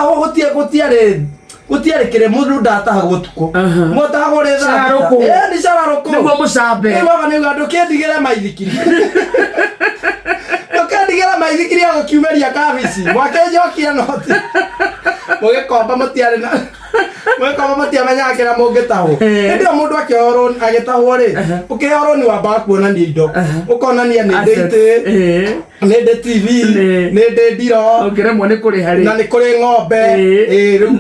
Gũtahwo gũtiarĩ gũtiarĩ gũtiarĩ kĩrĩ mũndũ ndatahagwo ũtukũ. Mwatahagwo rĩ thaa thita. Cararũkũ. Ĩ, nĩ cararũkũ. Nĩguo mũcambe. Rĩu baba nĩuga ndũkĩndigĩre maithikiri. Ndũkĩndigĩre maithikiri ya gũkiumĩria kabici. Mwakĩnjokia noti. Mũgĩkomba mũtiarĩ na mũgĩkomba mũtiamenyaga kĩrĩa mũngĩtahwo. Hĩndĩ ĩyo mũndũ akĩoywo rũni agĩtahwo rĩ, ũkĩheo rũni wambaga kuonania indo. Ũkonania nĩ ndĩ itĩ, nĩ ndĩ TV, nĩ ndĩ ndiro, Ũngĩremwo nĩ kũrĩha rĩ. Na nĩ kũrĩ ng'ombe. Ĩĩ. Ĩĩ, rĩu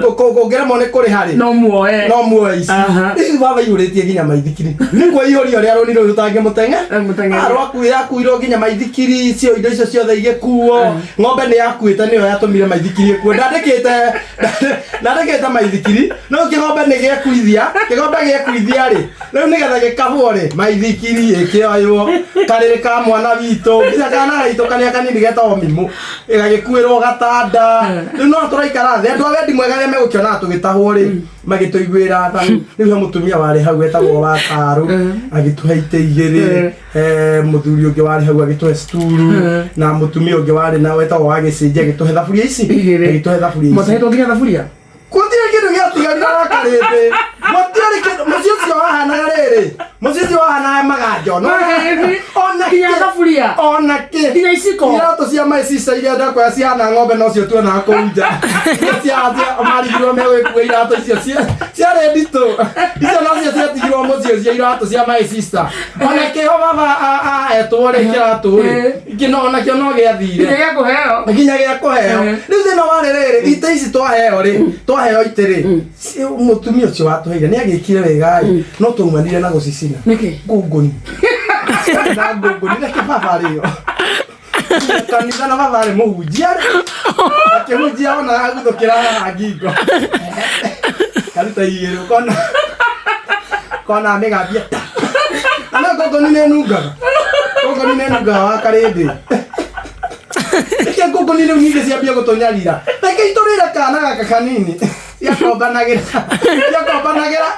ũngĩremwo nĩ kũrĩha rĩ, No muoe. No muoe ici. Ici baba ihũrĩtie nginya maithikiri nĩ kwĩihũria ũrĩa rũni rũu rũtangĩmũteng'e. Mũteng'eria. Rwakuirwo nginya maithikiri icio, indo icio ciothe igĩkuo. Ng'ombe nĩ yakuĩte, nĩyo yatũmire maithikiri ĩkuo. Ndandĩkĩte maithikiri, no kĩgombe nĩ gĩekuithia, kĩgombe gĩekuithia rĩ, rĩu nĩgetha gĩkahwo rĩ, maithikiri ĩkĩoywo, karĩrĩ ka mwana witũ, nginya kana gaitũ karĩa kanini getagwo Mimũ gagĩkuĩrwo gatanda. Rĩu no tũraikara thĩ, andũ a wendi mwega arĩa megũkĩonaga tũgĩtahwo rĩ, magĩtũiguĩra tha. Rĩu he mũtumia warĩ hau wetagwo wa Karũ, agĩtũhe itĩ igĩrĩ. He mũthuri ũngĩ warĩ hau agĩtũhe sturu, na mũtumia ũngĩ warĩ na wetagwo wa Gĩcĩnji agĩtũhe thaburia ici. Igĩrĩ. Agĩtũhe thaburia ici. Mwatahĩtwo nginya thaburia. Gũtirĩ kĩndũ gĩatigarire wa karĩndĩ, gũtirĩ kĩndũ. Mũciĩ ũcio wahanaga rĩrĩ, mũciĩ ũcio wahanaga maganjo. No Maheni. Ona Nginya kĩ- thaburia. Ona kĩ. Nginya iciko. Iratũ cia my sister iria ndakwĩra cihana ng'ombe nocio tuonaga kũu nja. Iria cia marigirwo megwĩkua iratũ icio ciarĩ nditũ. Icio nocio ciatigirwo mũciĩ ũcio, iratũ cia my sister. Ona kĩho baba ahetwo rĩ, kĩratũ rĩ, kĩno onakĩo no gĩathire. Nginya gĩa kũheo. Nginya gĩa kũheo. Rĩu thĩna warĩ rĩrĩ, itĩ ici twaheo rĩ, twaheo itĩ rĩ, mũtumia ũcio watũheire nĩ agĩkire wega ĩ, no twaumanire na gũcicina. Nĩkĩ? Ngũngũni na ngũngũni na kĩbaba rĩo kanitha, na baba arĩ mũhunjia rĩ, akĩhunjia ona aguthũkĩra haha ngingo karuta igĩrĩ, kona kona mĩgambia ta ana ngũngũni nĩ nungaga, ngũngũni nĩ nungaga wa karĩndĩ. Reke ngũngũni rĩu ningĩ ciambia gũtũnyarira, reke itũrĩre kana gaka kanini. Ciakombanagĩra, ciakombanagĩra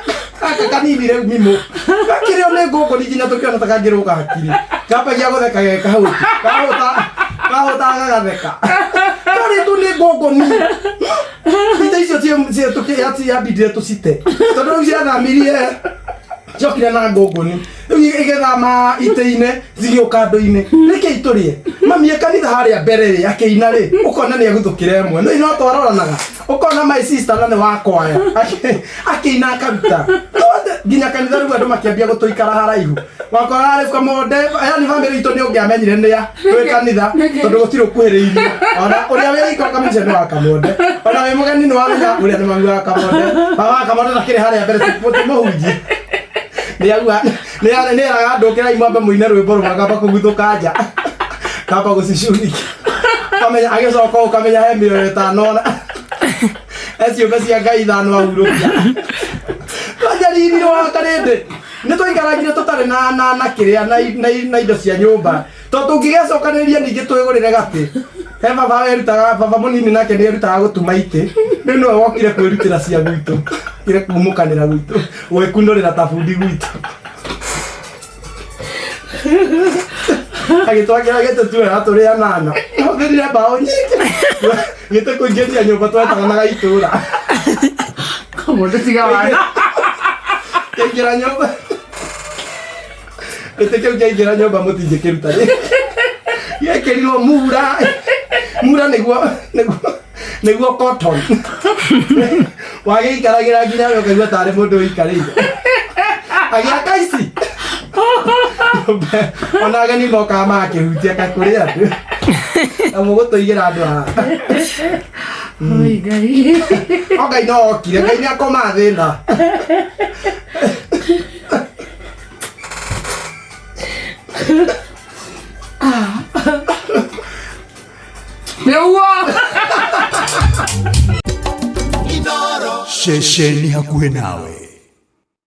gaka kanini. Rĩu mimũ gakĩrĩo nĩ ngũngũni nginya tũkĩona ta kangĩrũga hakiri, kambagia gũtheka ge kahũti kahũta kahũta gagatheka karĩtwo nĩ ngũngũni. Ite icio ciambindire tũcite tondũ rĩu ciathamirie, ciokire na ngũngũni, rĩu igĩthama itĩ-inĩ, cigĩũka andũ-inĩ. Reke itũrĩe mami e kanitha harĩa mbere rĩ, akĩina rĩ, ũkona nĩ aguthũkĩra ĩmwe no ino twaroranaga, ũkona my sister na nĩ wakwaya akĩina akaruta nginya kanitha. Rĩu andũ makĩambia gũtũikara haraihu, wakora rĩu kamonde, yani family itũ nĩ ũngĩamenyire nĩa twĩ kanitha tondũ gũtirĩ ũkuhĩrĩirie. Ona ũrĩa wĩ iko kamũico nĩ wa kamonde, ona wĩ mũgeni nĩ wamenya ũrĩa nĩ mami wa kamonde. Baba wa kamonde ndakĩrĩ harĩa mbere tũmũhunjie, nĩ auga nĩ eraga andũ kĩrai mwambe mũine rwĩmbo rũmwe, kamba kũguthũka nja, kamba gũcicunikia, kamenya agĩcoka ũkamenya he mĩoyo ĩtano ona he ciũmbe cia Ngai ithano ahurũkia. Twanyaririrwo wa karĩndĩ, nĩ twaikarangire tũtarĩ na na na kĩrĩa na na na indo cia nyũmba, tondũ tũngĩgecokanĩrĩria ningĩ twĩgũrĩre gatĩ. He baba werutaga, baba mũnini nake nĩ erutaga gũtuma itĩ. Rĩu nĩwe wokire kwĩrutĩra cia gwitũ, kire kumũkanĩra gwitũ, gwĩkunũrĩra ta bundi gwitũ, agĩtwakĩra gĩtĩ tuoya tũrĩ anana. Hũthĩrire mbaũ nyingĩ gĩtĩ kũingĩria nyũmba, twetaga na gaitũra. Mũndũ tiga wana. Kĩaingĩra nyũmba, gĩtĩ kĩu kĩaingĩra nyũmba mũtingĩkĩruta rĩ. Gĩekĩrirwo mura mura nĩguo cotton wagĩikaragĩra nginya we ũkaigua tarĩ mũndũ ũikarĩire agĩaka ici. Ona ageni mokaga magakĩhutia kakũrĩ andũ na mũgũtũigĩra andũ haha. Oi Ngai. O Ngai no okire, Ngai nĩ akoma thĩna. Nĩguo. Ceceni hakuhĩ nawe.